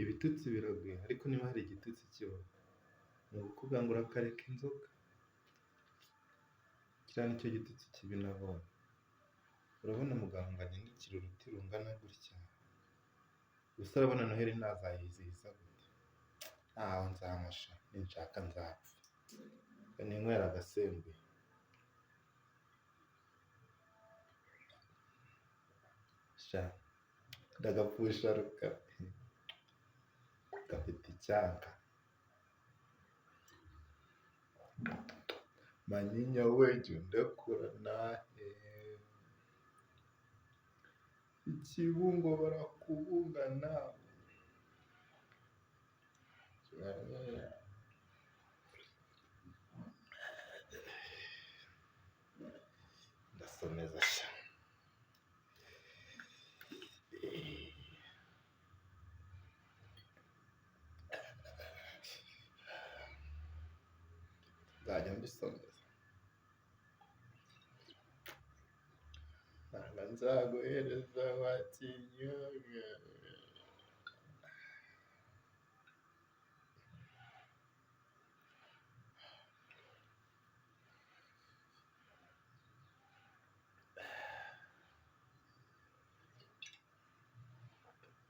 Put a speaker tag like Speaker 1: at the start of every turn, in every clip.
Speaker 1: Ibitutsi biragwira, ariko niba hari igitutsi kibaho ni ukukubwira ngo urakareka inzoga. Kiriya nicyo gitutsi kibi nabonye. Urabona muganga anyandikira uruti rungana gutya, gusa urabona Noheli nazayizihiza gute? Ntaho nzanywa sha, ninshaka nzapfa. Reka ninywere agasembuye. Sha ndagapfusha ruka gafite icyanga. Manyinya we jya undekura ntahe. Ikibungo barakubungana. Ndasomeza sha. Nzajya mbisomeza. Ntabwo nzaguhereza wa kinyobwa.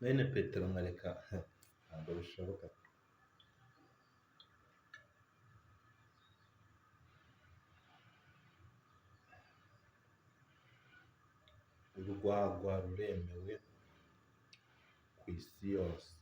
Speaker 1: Bene Petero nkareka ntabwo bishoboka. Urwagwa ruremewe ku isi yose.